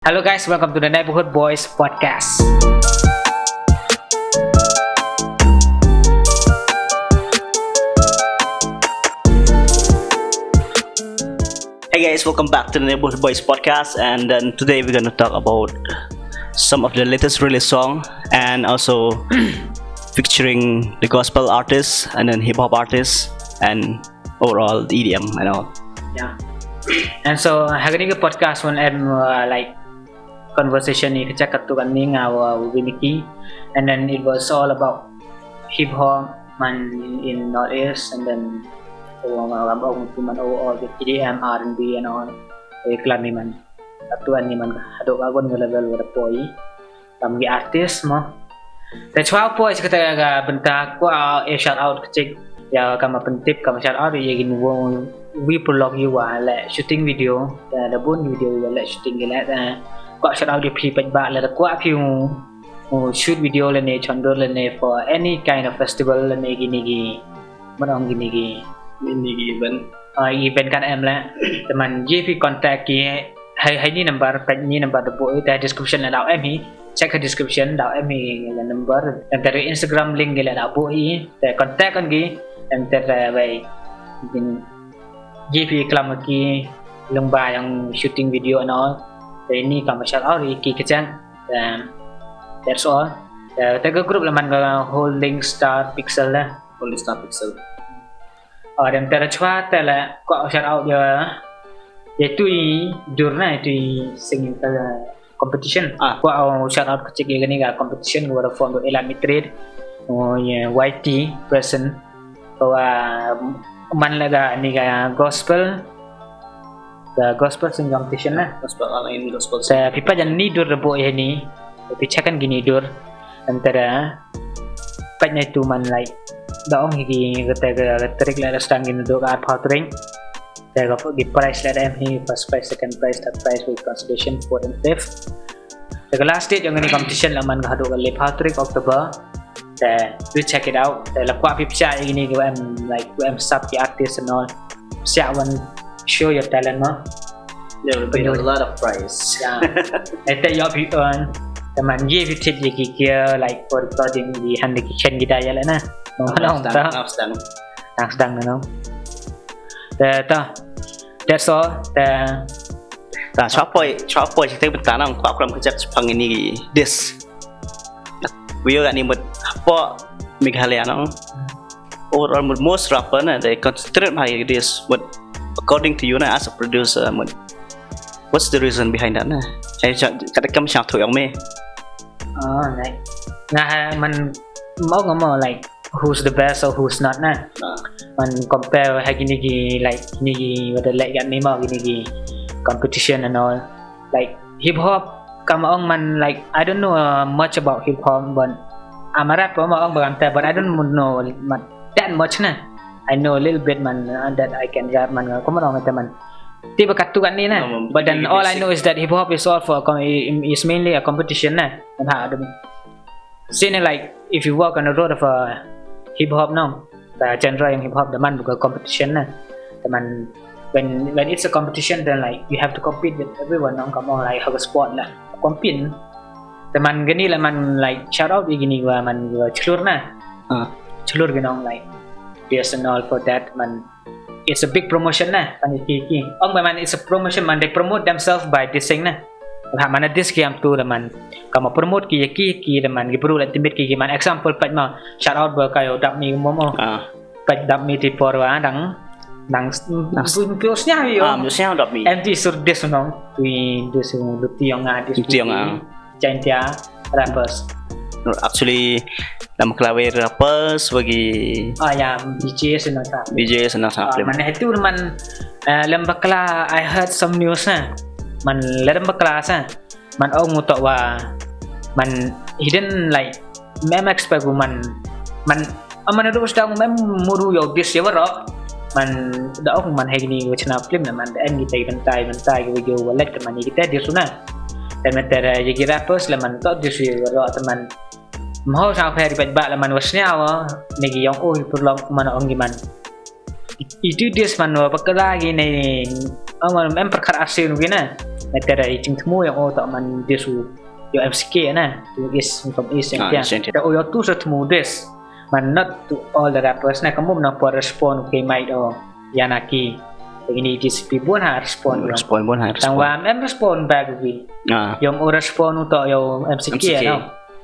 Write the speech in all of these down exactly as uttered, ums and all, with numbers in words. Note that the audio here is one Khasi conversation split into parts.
Hello guys, welcome to the Neighborhood Boys podcast. Hey guys, welcome back to the Neighborhood Boys podcast, and then today we're gonna talk about some of the latest release song, and also featuring the gospel artists and then hip hop artists and overall the E D M and all. Yeah. And so, ha kane ka podcast wan em, uh, like, conversation ïa ka jaka tu kan ni nga wa Winiki, and then it was all about hip hop man in, in Northeast, and then, uh, nga lam ong tu man overall the E D M, R and B and all. Eh, klam ni man. Atu an ni man haduh ka gon level wa da poi. Kam ki artist mo. Te chwa poi chi kata ka bynta kwah, eh, shout out kachik. Ïa kama pyntip kama shout out ïa ki nwo wi pulok ïa wa leh shooting video. Te da bun video ïa leh shooting ïa leh. Te kwah shout out ïa phi paidbah lada kwah phi u, u shoot video lane chondur lane for any kind of festival lane kine ki, man ong kine ki, kine ki event. Ah, event kan em leh. Te man ïa phi contact ki, hai, hai ni number, peit ni number da buh ïa te description leh daw em hi. Check ha description daw em hi la number. Em te Instagram link leh daw buh ïa. Te contact kan ki. Em te, eh, wei. Ïa phi klam ki lyngba ïa shooting video and all. Te ni kam shout out ïa ki kachang. Em, that's all. Te, te ka group la man ka Holding Star Pixel la. Holding Star Pixel. Or em te la chwa te la kwah shout out ïa, ïa tu i dur na tu i singing te competition. Ah. Kwah shout out kachik ïa kane ka competition ka wa da form da Elat Mitrid. Oh, ïa Y T person. Ka wa man la kane ka gospel. Ka gospel singing competition na. Gospel, online gospel. Te phi pat jan ni dur da buh ïa ni. Phi check kan kine dur. Em te da peit na tu man, like, da ong hi ki kata ka tarik la da sdang ki na dok ar phaw tarik. Te ka ki prize la da em hi first prize, second prize, third prize with consolation, fourth and fifth. Te ka last date ïa kane competition la man ka haduh ka le phaw tarik October. Te do check it out. Te la kwah phi psiah ïa kine ki wa em, like, wa em sap ki artist and all. Psiah wan show your talent mo. There will be a lot of prize. Yeah. Ete ïoh phi earn. Te man ïa phi thied ïa ki ki, like, for recording ki hynda ki khein ki da ïa la na. Mo, man ong ta. Tang sdang. Tang sdang na no. Te ta. That's all. Te ta chwa poi, chwa poi, check te bynta nang kwah klam kajak chapang ini ki disc. Wi ïa ni mut hapoh Meghalaya nang. Overall mut most rapper na they concentrate high this, but according to you na as a producer, mut, what's the reason behind that na? Ai cha, kata kam cha thu ïong me. Oh, like, nga ha man mo nga mo, like, who's the best or who's not na. Ah. Man compare ha kine ki, like, kine ki wa da leh kat ni mo, kine ki competition and all. Like, hip hop, kam ong man, like, I don't know, uh, much about hip hop, but I'm a rapper, ma ong ba kam te, but I don't know ma-, that much na. I know a little bit man, uh, that I can rap man, uh, kam ong te man. Te ba katu kan ni na. No, but then all I know is that hip hop is all for com-, i-, is mainly a competition na. Ha, the, sini, like, if you walk on the road of a hip hop, no, the genre ïa hip hop, the man buka competition na. The man, when, when it's a competition, then, like, you have to compete with everyone, no, kam ong, like, ha ka sport la compete. The man kane la man, like, shout out ïa kine wa man wa chlur na. Ah. Chlur ki nong, like, yes and all for that man. It's a big promotion na, kan ki ki. Ong ba man, it's a promotion man, they promote themselves by dissing na. Ha man diss ki am tu da man. Kam promote ki ïa ki ki da man, ki bru la timit ki ki man. Example pat ma, shout out ba ka ïoh dap mi mo mo. Ah. Pat dap mi ti por wa dang, dang, dang s-, bun pio snya ïoh. Ah, snya dap mi. Em ti sur diss nong. Wi diss luti ïong a diss. Luti ïong a. Jaintia rappers. Actually, lam klawe rappers bagi. Ah, ya, D J sino sa. D J sino sa. Ah, film. Man itu man, eh, lem bakla, I heard some news na. Man lem bakla sa. Man ong utok wa. Man hidden, like, mem expect man, man, aman adu sdang mem muru yo dis ya warok. Man da ong man hegni wachna film na man da en kita bentai bentai ki video wallet ke man kita di suna. Dan meter ya ki rappers la man tok di sui warok teman. Mau sa pher bat ba la man wasnya wa ni ki yong oh perlu man ong ki man. Itu dia man wa bakala ki ni. Aman mem perkara asin ki na. Naka da i jingthmu ïa u toh man diss u ïa u M C K na, to East, from East Ah, India. East India. Da u ïa u tu sa thmu diss. Man not to all the rappers na, ka mut na por respond u K Mike o ïa na ki. Ini D C P bun ha respond. Respond bun ha respond. Tang wa em respond back u wi. Ah. Ïa u respond u toh ïa u M C K M C K. No.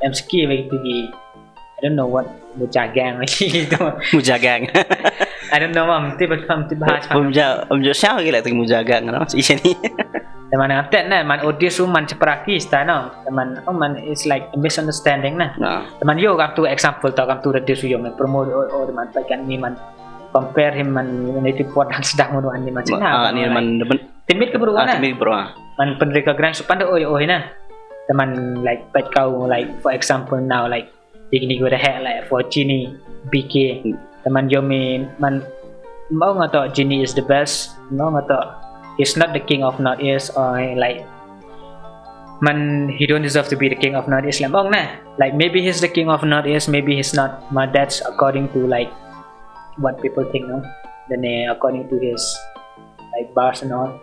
M C K wi tu ki. I don't know what Muja Gang wi tu. Muja Gang. I don't know mam ti ba mam ti ba. Muja, Muja siapa lagi tu Muja Gang no. Isi ni. Teman ngan tet na, man u diss u man chepraki sta no. Teman, oh man, it's like a misunderstanding na. Nah. Teman ïa u kam tu example tau kam tu da diss u ïa u man promote o, o teman pat kan ni man compare him man native port dan sedang munu ani man Nah, sina. Ah, ni man ben- Timit ke bro Ah, na. Timit bro. Man penrika grand supan da oi oi na. Teman like pat kau like for example now like Digni gua dah hack like for Genie, B K. Hmm. Teman Yomi man mau ngata Genie is the best. Mau ngata he's not the king of Northeast or like man he don't deserve to be the king of Northeast lah. Mau na. Like maybe he's the king of Northeast, maybe he's not. But that's according to like what people think, no? Dan eh, according to his like bars and all.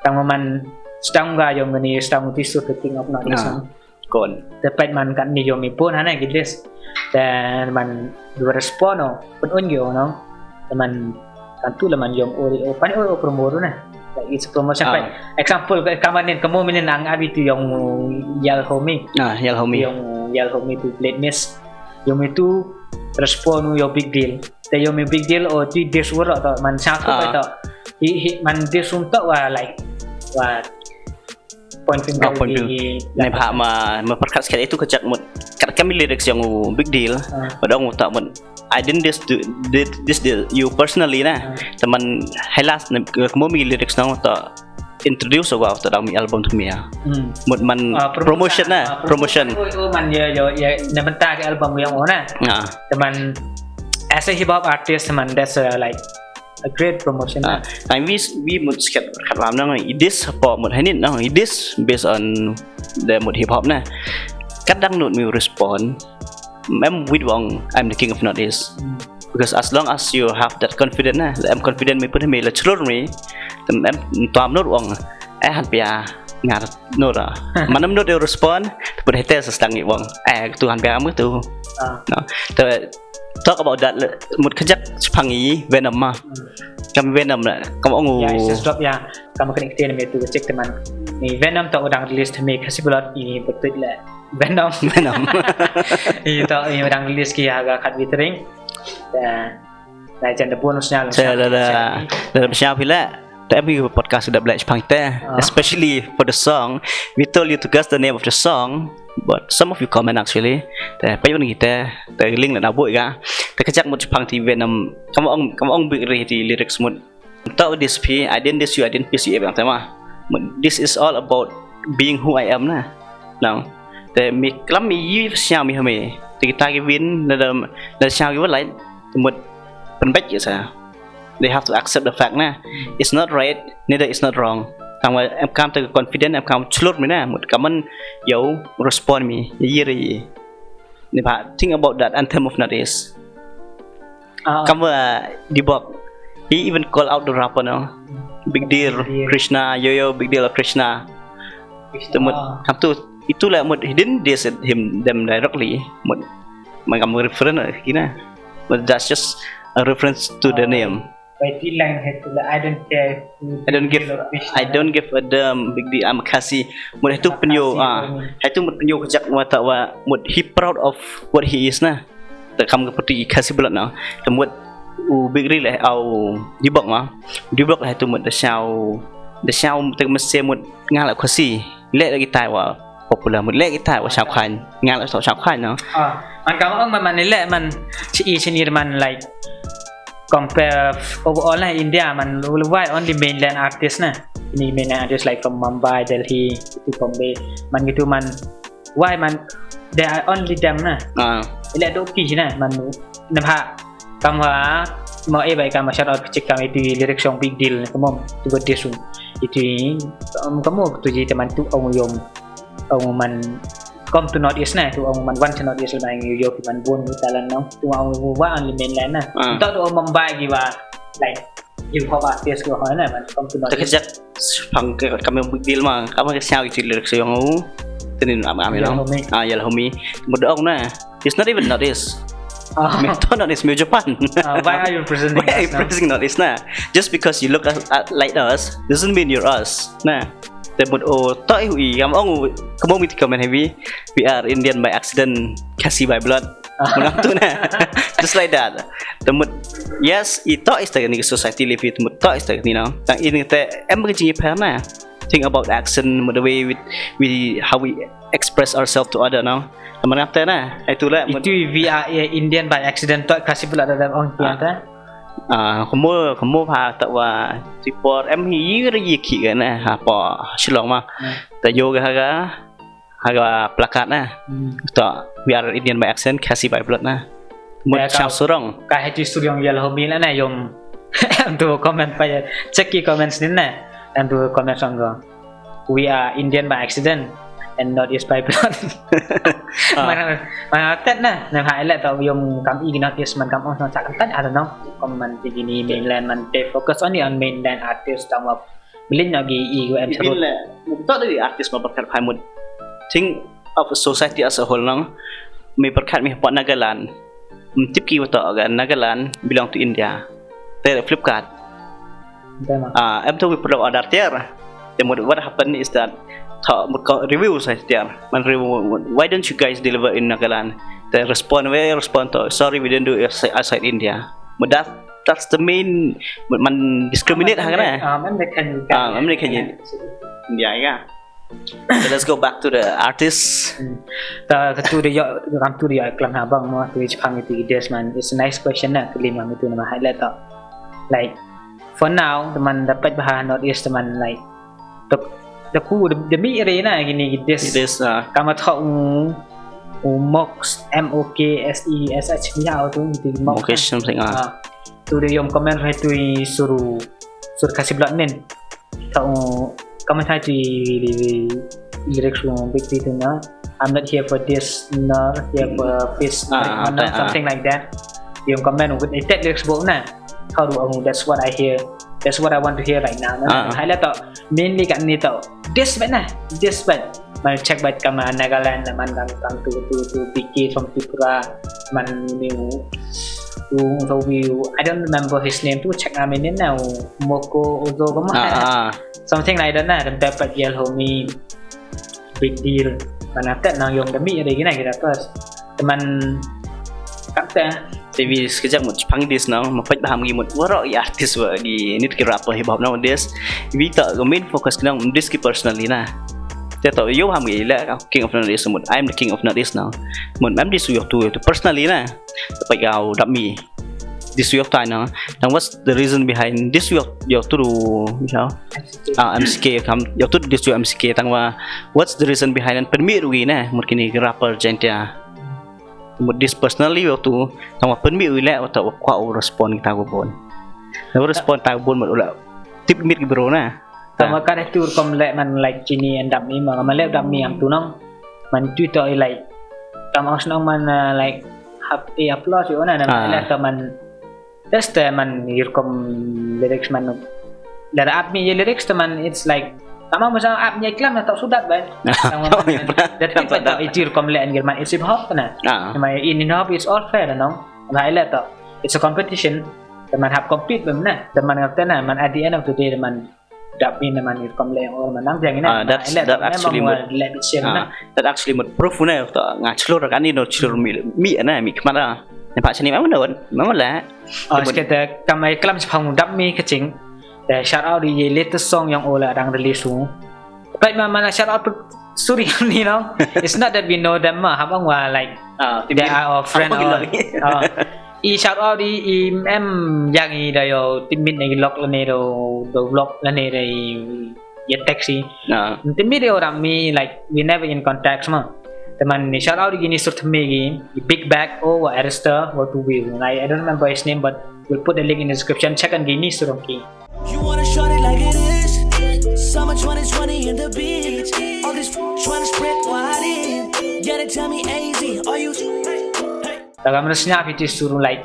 Tang man stang ga Yomi ni stang tisu the king of Northeast. Nah. No? Kon. Te peit man kat ni Yomi pun hana gidis. Te man dua respond no, pun un yo no. Te man kan tu lah man Yom ori o pan o promote na. Like it's promotion. Ah. Peit example ka kaman nin kamu minin ang abi tu Yom Yal Homi. Ah, Yal Homi. Yom Yal Homi tu Blade Miss. Yomi tu respond yo big deal. Te Yomi big deal o tu dis wor to man satu Ah. To. Hi hi man dis un to wa like wa point finger Ah, point di finger. Ni bha ma ma perkat sekali itu kejak mut. Kat kami lyrics yang u big deal. Ah. Pada orang tak mut. I didn't this do this, this do you personally na. Ah. Teman helas ni kamu mi lyrics nang tak introduce aku tak dalam album tu mia. Hmm. Mut man Ah, promotion na, ah, promotion. Oh, oh, man ya ya ya na benta ke album yang ona. Ah. Teman as a hip hop artist teman that's uh, like a great promotion. Ah, time we we mut sket kat lam nang idis apa mut hanit nang idis based on the mut hip hop na. Kadang not me respond. Em with wong I'm the king of Northeast. Hmm. Because as long as you have that confidence na, em confident me pun me la chlur me. Tem em tuam not wong. Eh han pia ngar nora. Manam not respond. Pun hete sa stang wong. Eh tu han pia me tu. Ah. No. Te talk about that mut kejak sepang i Venom ma. Hmm. Kam Venom la kam ong u. Ya, it's just drop ya. Kam kena kita ni tu cek teman. Ni Venom tak udang release temi kasih bulat ini betul lah. Venom. Venom. Ini tak ini udang release ki harga kat bitering. Ya. Nah, jangan bonus nyal. Saya ada ada ada siapa pula. Tapi podcast sudah belajar sepang kita, especially for the song. We told you to guess the name of the song. But some of you comment actually. Te payun kita, te link la nabu ga. Te kejak mut Japan T V nam. Kamu ong kamu ong big ri di lyrics mut. Tau this P, I didn't diss you, I didn't piss you up tema. Mut this is all about being who I am na. Now, te mi klam mi yi siang mi hame. Te kita ki win na da na siang ki walai. Mut penbet ya sa. They have to accept the fact na. It's not right, neither it's not wrong. Tang wa em kam te confident em kam chlur mi na mut kaman yo respond mi yiri. Ni ba think about that anthem of Northeast. Ah. Kam wa Dibok. He even call out the rapper no. Big deal, Big deal. Krishna, yo yo, big deal Krishna. Krishna. Te mut kam tu itu lah mut he didn't diss him them directly. Mut man kam reference kina. But that's just a reference to the name. By the line, I don't care. I don't give. I don't give a damn. Big deal. I'm Khasi. Mut itu penyo ah. Itu mut penyo kejak mata wa. Mut he proud of what he is na. Te kam ke peti Khasi bulat na. Te mut u Big Ri leh au Dibok ma. Dibok leh itu mut da siau. Da siau te mesti mut ngalak Khasi. Leh lagi tai wa popular mut leh kita wa siau khan. Ngalak siau khan no. Ah, man kam ong man man leh man si i sini man like compare overall na India man why only mainland artist na. Ini mainland artist like from Mumbai, Delhi, itu Bombay. Man gitu man why man they are only them na. Ah. Ila doki na man na ha kam ha mo e bai kam shout out kecik kam itu lyric song big deal na kamu tu gede sung itu kamu tu ji teman tu ong yom ong man kom tu Northeast na tu ong man wan tu Northeast la man yo yo man bun tu talan no tu ong wa only mainland na. Ah. Tu tu ong Mumbai gi wa like hip hop artist ko hoi na, man, come to North East. Te ka jak pang ka kam big deal ma, kam ka sñiaw ki lyrics yong u. Te nin am am yong. Yalhome. Ah, Yalhome. Mut ong na. He's not even North East. Ah. Me to North East, me Japan. Ah, why are you representing us now? Why are you representing North East na? Just because you look at, at like us doesn't mean you're us. Na. Te mut o to i kam ong u, kam ong mi ti comment heavy. We are Indian by accident, Khasi by blood. Mut ong tu na. Just like that. Te mut, yes, i to is ta ni society live it, mut to is ta ni no. Tang ini te em ka jingïapher na. Think about action, mut the way we, we, how we express ourselves to other, no? Mut ong te na. Ai tu la, mut itu we are, eh, Indian by accident, to Khasi blood da ong ki Ah. Te. Ah, kamu, kamu pha ta wa ti por em hi yi ri yi ki ga na, ha po Shillong ma. Hmm. Ta yo ga ha ga, ha ga plakat na. Hmm. To, we are Indian by accent, Khasi by blood na. Mut ya, chang ka surong. Ka heti surong Yalhome la na yom. Em tu comment pa ya. Check ki comments nin na. Em tu comment song go. We are Indian by accident and North East by blood. Ah. Mana, mana tet na. Nam ha ele to yom kam i North East man kam ong sa kan tet, I don't know. Kom man ti gini mainland man te focus only on mainland artist tang wa. Bilin na gi i gu em. Bilin le. Mut to di artist ma berkat phai mut. Think of society as a whole nang. Me berkat me pa Nagaland. Mtip ki wa to ga Nagaland belong to India. Te Flipkart. Betul, Mak. Ah, em to we perlu order tiar. Te mut what happened is that to mut ko review sa tiar. Man review, why don't you guys deliver in Nagaland? Te respond, we respond to, sorry, we don't do it outside, outside India. Mut that, that's the main, mut man discriminate ha kana. Ah, man de kan. Ah, man de kan. India ya. So let's go back to the artists. Hmm. Ta ka tu de yo, kam tu de yo klam ha bang mo tu chapang itu des man. It's a nice question na, klim kam itu nama highlight to. Like, for now, teman dapat bah North East teman like. Tok, da ku da, da mi re na gini ki des. Des, ah. Kama tho u, u Mox, M O K S E S H, ya tu, di Mox. Mokesh something, ah. Ah. Tu de yom comment hai tu i suru, sur Khasi blood nin. Tau comment hai tu i lyrics from big ti tu na. I'm not here for this, nor here for peace, ah, like, ah, mana, ah, something like that. Yung comment with a lyrics bo na. How do I, that's what I hear. That's what I want to hear right now. Ah, ah. Hai la to mainly kan ni to. This bad na. This bad. Man check bad kama Nagaland man kan kan tu tu tu Biki from Tripura man ni u. Tu so we, I don't remember his name tu, check namin ni na u Moko Ozo kama. Ah, ah. Something like that na. Dan dapat Yalhome. Big deal. Mana tet nang yong demi ada gina kita pas. Teman kata. Te wi skejak mut chapang dis nang, ma peit ba ham gi mut waroh i artist wa gi nit ki rapper hip hop nowadays. Wi ta ga main focus ki nang dis ki personally na. Te to yo ham gi la king of North East mut, I'm the king of North East nang. Mut mem dis yo tu, yo tu personally na. Te peit ga u dap mi. Dis yo ta nang. Then what's the reason behind dis yo, yo tu, you know? Ah, M C K kam, yo tu dis yo M C K tang wa. What's the reason behind and permit wi na mut kini rapper Jaintia. Mut dis personally wa tu, tang wa pynmih u leh wa ta wa kwah u respond kita u bun. Na u respond ta u bun mut u leh tip mit ki bro na. Tang wa ka dei tu rukom leh man like chini and dap mi ma, ma leh dap mi am tu nong. Man tu to i like. Kam ong snong man, uh, like hap i applause yo na, na leh to man. Just, uh, man, i rukom lyrics man. Lada ap mi ye lyrics te man, it's like, tama mo sa ap mi ye klam na tak sudat bai. Tama man, da tip bai tak iti rukom le an man, it's hip hop na. Ah. Tama in hip hop it's all fair, no? Ba ile to. It's a competition. Te man hap compete bam na. Te man ngap te na, man at the end of the day te man dap mi na man i rukom le or man nang jang ina. Ah, that's, that actually mut, that actually mut proof na to nga chlur kan ino chlur mi, mi na mi kmara. Ne pa chani ma no, ma la. Oh, skete kam ai klam chapang dap mi kaching. Te shout out i latest song yong ola dang release u. Pait ma mana shout out to Suri ni no. It's not that we know them ma, habang wa like, ah, they are our friend or, ah, i shout out i, i em yang i da yo timit ne lok la ne do, do vlog la ne da i ye taxi. Ah. Timit de orang mi like we never in contact ma. Teman ni shout out gini sur temi gi big bag o wa arrester wa tu wi. I, I don't remember his name but we'll put the link in the description. Check and gini surong ki. You wanna short it like it is. Summer twenty twenty in the beach. All these trying to spread wide in. Yeah, they tell me A Z. Are you? Daga mana snya piti suru like.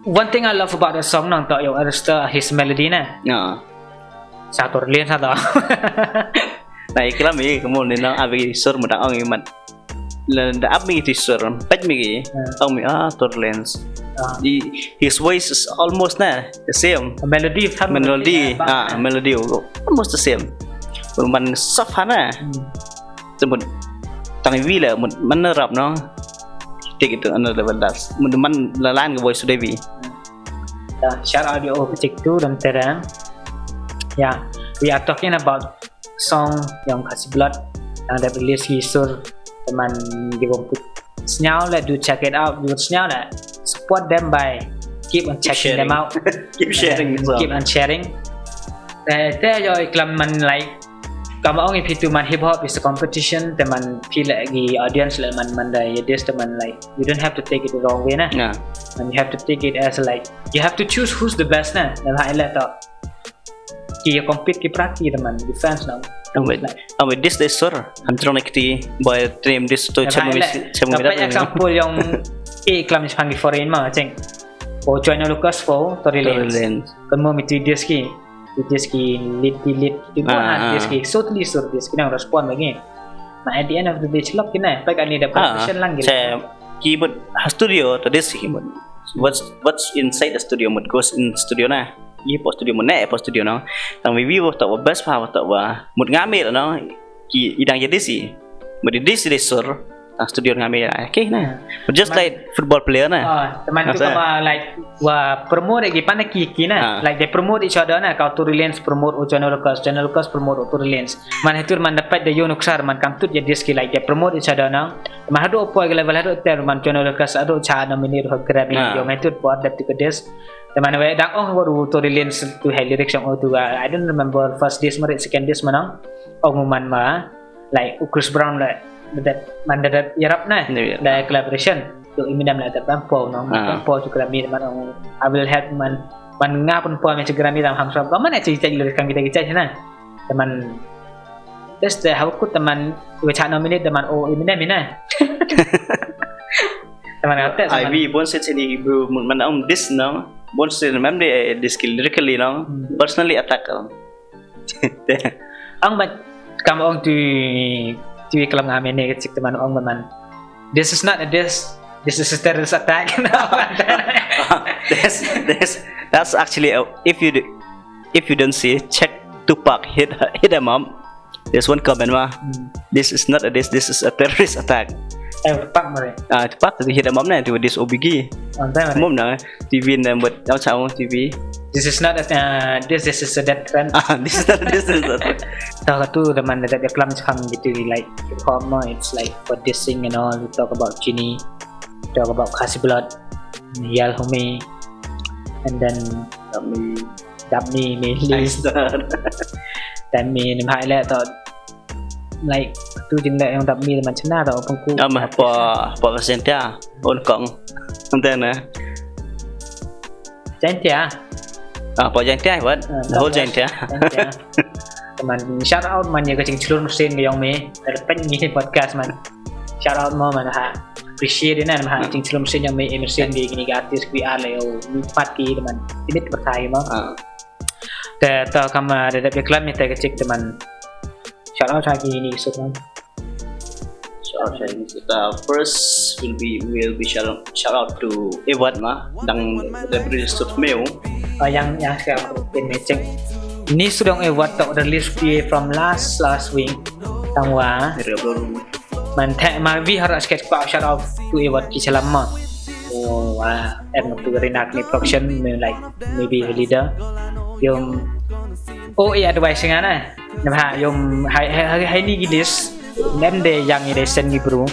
One thing I love about the song nang to ïoh arista his melody na. Na. Satu rilin satu. Na iklam i kamu ni nang abi sur mudang ong i mat. La da ab mi ti sur, pet mi ki. Ong mi ah Torrens. Ah. Di his voice is almost na the same. Melody kan Melody, ah melody almost the same. Man soft hana. Sebut tang wi la mut man rap no. Take it to another level das. Mut man la lan ka voice today bi. Shout out ïa u Kachik tu dan terang. Yeah, we are talking about song ïong Khasi Blood. Nang dep release ki sur teman, ki bym put sñiaw la, do check it out. Ki bym put sñiaw la, support them by keep on checking them out. Keep sharing this Keep one. On sharing. Eh, te ïoh iklam man, like, kam ong ïa phi tu man, hip hop is a competition, te man phi la ki audience la man, man da ïa diss te man, like, you don't have to take it the wrong way na. Yeah. And you have to take it as, like, you have to choose who's the best na. Nalha ila to ki ïa compete ki prati te man, ki fans na. Ong wait. Ong wait, this day sur. Am trong nekti boy trim this to Nalha chama mi ila. chama mi Dapat example ïong iklam Japan ki foreign ma, cheng. O Joyner Lucas fo Tory Lanez. Lanez. Kan mo mi ti diss ki, ti diss ki lead, ti lead, ti mo Ah, ha ah. Diss ki, so ti sur diss ki nang respond lagi. Ma at the end of the day, chlok ki na, pa ka ni da Ah, profession lang ki. Sa keyboard ha studio to this keyboard. What's what's inside the studio mut goes in studio na. Ïa poi studio mut ne poi studio no. Tang wi wi wa to wa best pa wa to wa mut nga me no. Ki idang ïa diss i. Mut diss i sur. Tang studio nga me. Okay na. But just like football player na. Ah, teman tu kama, like, wa promote lagi pan ki ki na. Ah. Like they promote each other na. Kau Tory Lanez promote o Joyner Lucas, Joyner Lucas promote o Tory Lanez. Man hitur man dapat da ïoh nuksar man kam tut ïa diss ki, like they promote each other na. Man hadu poi level hadu ter man Joyner Lucas hadu cha nominate ha Grammy. Ah. Ïoh man tut poi dep tu ke diss. Teman we dang ong wa u Tory Lanez tu hai lyrics yang o tu ga. I don't remember first diss mari second diss manang. Ong man ma, like, u Chris Brown la, that man da, da yarap na. Yeah, yeah. Da collaboration tu Eminem la da pampo no. Ah. Pampo tu Grammy man ong, I will help man, man nga pun po me Grammy dang ham sab man ci ci le kan kita kita na. Teman, this the how could teman we cha nominate teman o Eminem ina. Teman kata I we bon sit sini bro man um this no. Bon sit mem de this lyrically no. Personally attack. Ang ba kam ong tu tu iklam nga mene ke cik teman ong man. This is not a diss. This is a terrorist attack. This this that's actually a, if you do, if you don't see, check Tupac hit hit him up. There's one comment ma. This is not a diss. This is a terrorist attack. Eh, pak mare. Ah, Tupac hit him up na tu this O B G. Antai mare. Mom na T V na but now sa T V. This is not a uh, this this is a death threat. Ah, this is not this is not. Tau ka tu da man da da klam chang gitu ni, like, hip hop mo, it's like for dissing and all. You talk about Chini, you talk about Khasi Blood, Yal Home, and then Kami Dapni mainly. Gangster. Dapni ni hai le to, like, tu jing le yang Dapni man chana to pengku. Am pa pa Jaintia. Hong Kong. Antai na. Jaintia. Ah, pa Jaintia what? The whole Jaintia. Jaintia. Man, shout out man ïa ka jingchlur mynsiem ka ïong me. Terpeng ni podcast man. Shout out mo man ha. Appreciate ina ha jingchlur mynsiem ïong me, mynsiem di kini ka artist ki ar le o. Ni pat ki man. Ini terpercaya mo. Ah. Te to kam da dep iklam ni te ka cik teman. Shout out ha ki ni suk man. Shout out, shout out. Uh, first will be will be shout, shout out to Edward ma dang the British of Meo. Oh, yang yang siap pin matching. Ni sudong Edward tok release ki from last last week. Tang wa. Dari belum Man te ma wi har sketch pa shout out to Edward ki salam ma. Oh wa, em tu dari nak ni production me, like, maybe leader. Yung oh, eh, advice nga na. Namha yung hai hai hai ni gilis. Mem de yang ide sen gi bru.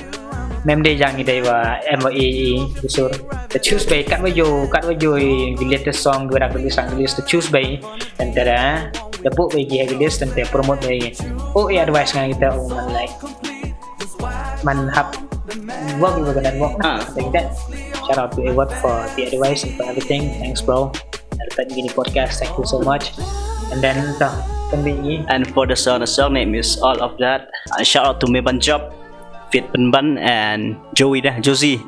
Mem de yang ide wa M O E E busur. The choose by kat wa yo kat wa yo gilis the song gura gilis sang gilis the choose by. Antara the book by gi gilis and the promote by. Oh, eh, advice nga kita, oh man, like, man hap work with the network. Ah. Like that. Shout out to Edward for the advice and for everything. Thanks, bro. Ada gini podcast. Thank you so much. And then to kembali. And for the song, the song name is All of That. Uh, shout out to Meban Job, Fit Penban, and Joey dah, Josie.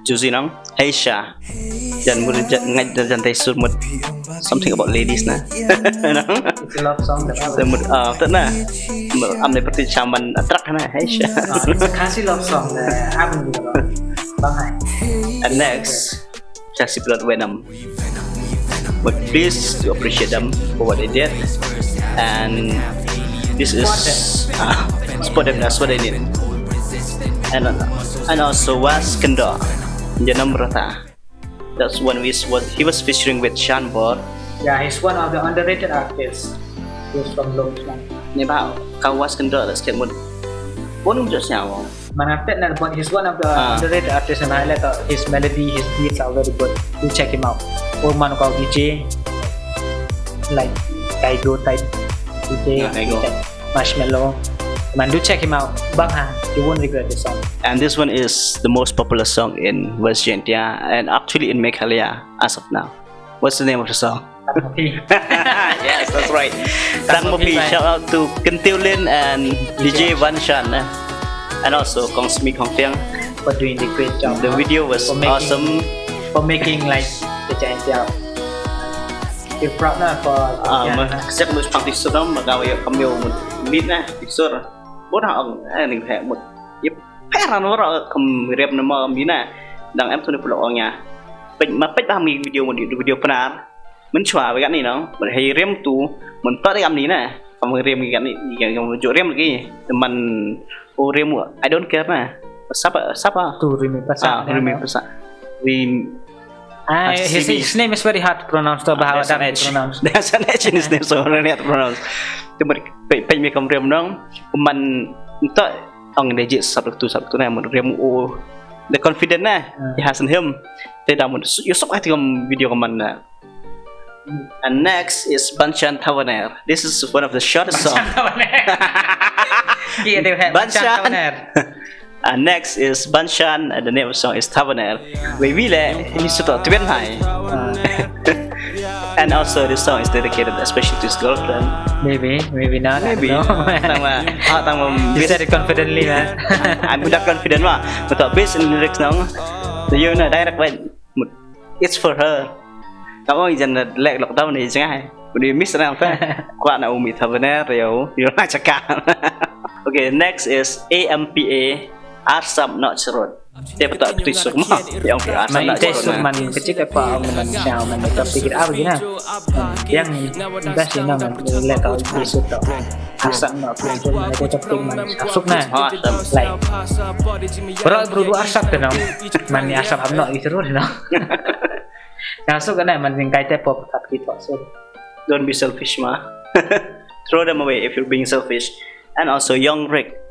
Josie nang. Hey Sha. Jan mut jan ngait da jan tai sur mut something about ladies na. It's a love song. Te mut ah te na. Mut am ne perti chaman atrak na. Hai sha. Uh, it's a Khasi love song. Uh, haven't been about. Bang hai. And next, Khasi Blood Venom. But please to appreciate them for what they did. And this is uh, support them, that's what they need. And and also was Kendo, Janam Rata. That's one which was he was featuring with Shanbor. Yeah, he's one of the underrated artists. He's from Lungsmang. Ni ba ka was Kendo, that's kid mut. Bonum just now. Manapet na, but he's one of the Ah. underrated artists, and I like uh, his melody, his beats are very good. Do check him out. Or man called D J, like Kaigo type D J, Yeah, Kaigo. Marshmello. Man, do check him out. Bang ha, you won't regret the song. And this one is the most popular song in West Jaintia and actually in Meghalaya as of now. What's the name of the song? Okay. Yes, that's right. Tang Mapi. Shout out to Kyntew Lyn and D J Vanshan, eh? And also Kong Smi Kong Tiang. For doing the great job. The video was For making- awesome. For making like the giant job. Feel proud na for Um, yeah. Except those party sudom, magawa yung kamyo mut lead na, picture. Bona ang, eh, ning he mut. Yep. Pera no ra kam rep na ma mina. Dang em tu ni pulo ong ya. Pej ma pej ba mi video mut video Pnar. Mynchwa we gat ni no. Mut he rem tu, mut ta de kam ni na. Kam rem gat ni, kam jo rem lagi. Man o rem, I don't care na. Sapa sapa. Tu Rimi Pasa. Ah, Rimi Pasa. Rimi Ah, Pasa his, C B. His name is very hard to pronounce. To bahasa There's an hard H. to pronounce. There's an H in his name, so very hard to pronounce. Te mut pej pej mi kam rem nong. Man ta ang legit sub tu sub tu na mut rem o. The confident na. Hmm. He has in him. Te da mut you sok ati kam video kam man na. And next is Banshan Taverner. This is one of the shortest songs. Iya, they have Banshan. Banshan Taverner. And next is Banshan, and the name of the song is Taverner. Wei wile ini suto tuan hai. And also this song is dedicated especially to his girlfriend. Maybe, maybe not. I Maybe. don't know. Tang ma, ah, tang ma. You said it confidently, man. I'm not confident ma. But based in lyrics now, you know direct way. It's for her. Kamu jan lek lockdown ni jangai. Udah miss na ta. Kwa na umi Taverner yo. Yo na chaka. Okay, next is A M P A. Arsam not road. Te pata pati sur ma. Yang pi Arsam Man not ite sur road. Man kecil ke pa man siau man itu pikir apa gina. Yang best ina man lek kau di sur tu. Arsam not road man itu topik man asuk na. Oh, Arsam. Like. Bro bro du arsap tu no. Man ni arsap am not itu road no. Nah, so kena man ning kai te pop kat kita so. Don't be selfish ma. Throw them away if you're being selfish. And also Young Rick.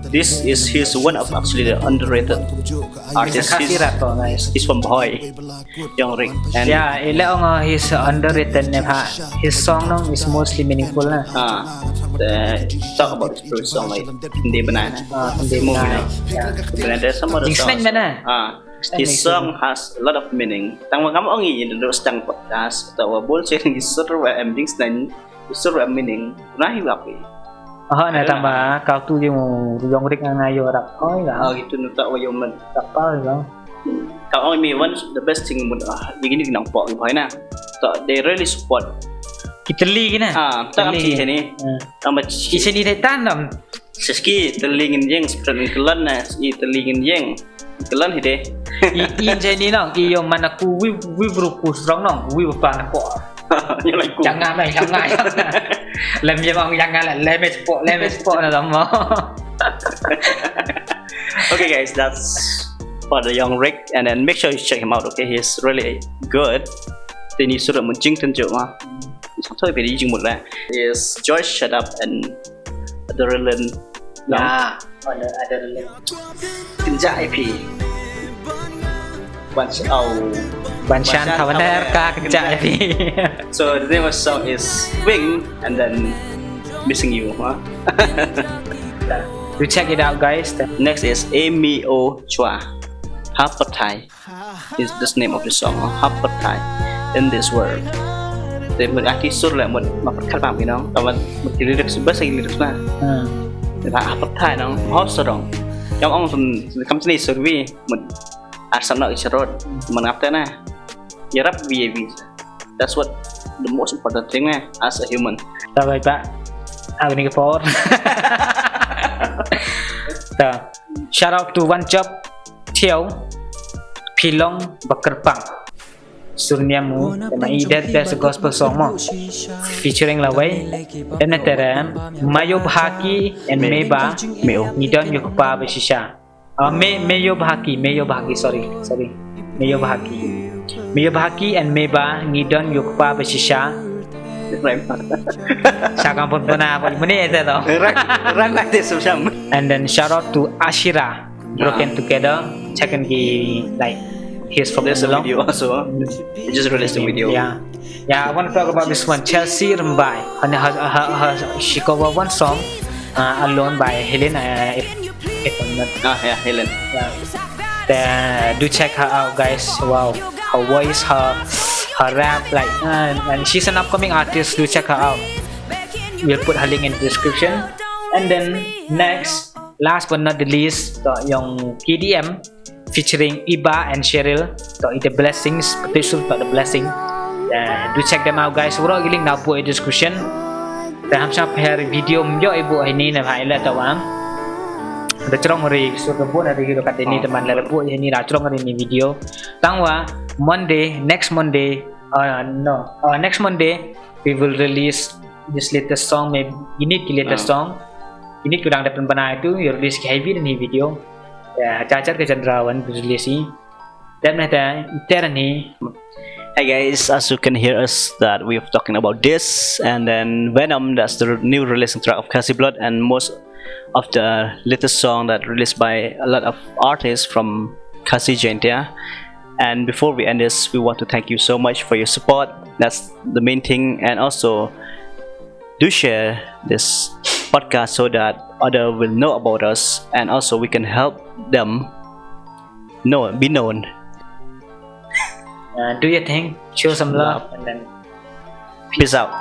This is his one of actually the underrated He's a artists. He's, Khasi rapper, guys. He's from Bhoi. Young Rick. And Yeah, ila ong uh, he's underrated ne ha. His song nong is mostly meaningful na. uh, the, talk about his previous song like Hindi Banana. Ah, hindi Movie na. na. Yeah. Banana, some other Ding songs. Sneng Banana. Ah, Sneng his Banana. Song has a lot of meaning. Tang wa kam ong i do stang podcast. Tawa bol sing sur wa em ding sneng. Sur wa meaning. Na hi wa pi. Oh, na tamba kau tu yung yung rik nga yo rap. Oh, Ah, ya. Gitu nu ta wa yung man. Rap pa lang. Ka ong mi one the best thing mut ah, yung ini nang pok yung na. Ta they really support. Kita li gina. Ah, ta kam chi ni. Tang ba chi. Isa ni de tanam. Siski teling in jeng seperti kelan na, i teling in jeng. Kelan hide. I in jeni nong i yung mana ku wi wi bru ku strong nong wi pa na ko. Yang lain ku. Jangan lah, jangan. Lem je bang jangan lah, lem je pok, lem je pok na lama. Okay guys, that's for the Young Rick, and then make sure you check him out. Okay, he's really good. Then you sort of jing ten jo ma. Sometimes very jing mut la. Is Joyce Shut Up and Adrenaline. No. Ya, ada ada lem. Kenja I P. Once oh. Banshan Taverner ka kenja I P. So the name of the song is Wing and then Missing You, huh? Do check it out, guys. Next is Amy O Chua. Hapatai is the name of the song. Hapatai in this world. They mut aki sur le mut mapat kar pam you know. Kawan mut lyrics bas lagi lyrics na. Hmm. Hapatai nong. Hau sorong. Kam ong sun kam sini survi mut arsam nak isrot mengap na. Ïarap B A B. That's what the most important thing, eh, as a human. Ta bai ba. Aku ni ke por. Ta. Shout out to One Job Theo Pilong Bakerpang. Surniam mu, tema i Dead Best Gospel Song mo. Featuring Lawei. Em na terem, Mayo Bhaki and Meba. Meo. Ngi don ïa u kpa ba shisha. Ah, Me, Meyo Bhaki, Meyo Bhaki, sorry, sorry. Meyo Bhaki. Meyo Bhaki and Meba, ngi don ïa u kpa ba shisha. Rhyme. Sha kam pun puna, pun mene ete to. Rhyme, rhyme like this, Sam. And then shout out to Ashira, Broken Together. Check in ki, like, he's from There's a Geelong. Video also. He just released a video. Yeah. Yeah, I want to talk about this one, Chelsea Rembai. Her, her, her, her, she cover one song, uh, Alone by Helen. Uh, if, if I'm not Ah, yeah, Helen. Yeah. Uh, do check her out, guys. Wow, her voice, her her rap, like, uh, and she's an upcoming artist. Do check her out. We'll put her link in the description. And then next, last but not the least, to ïa u K D M featuring Iba and Cheryl, to i The Blessings, special to The Blessing. Uh, do check them out, guys. Ura ki link na po i description. Te ham sha pher video myo ibu ini na hai la tawang. Da trong ri sur ka bu na ri ro katini teman la bu ini la trong ri ni video. Tangwa Monday, next Monday, uh, no, uh, next Monday we will release this latest song. Maybe ini ki latest song. Ini kurang dapat bana itu, you release ki heavy dan video. Ya, cacar ke Chandra wan release i. Dan meta iterani. Hey guys, as you can hear us that we're talking about this, and then Venom, that's the new releasing track of Khasi Blood, and most of the latest song that released by a lot of artists from Khasi Jaintia. And before we end this, we want to thank you so much for your support. That's the main thing, and also do share this podcast so that other will know about us, and also we can help them know, be known. Uh, do your thing, show some love, and then peace out.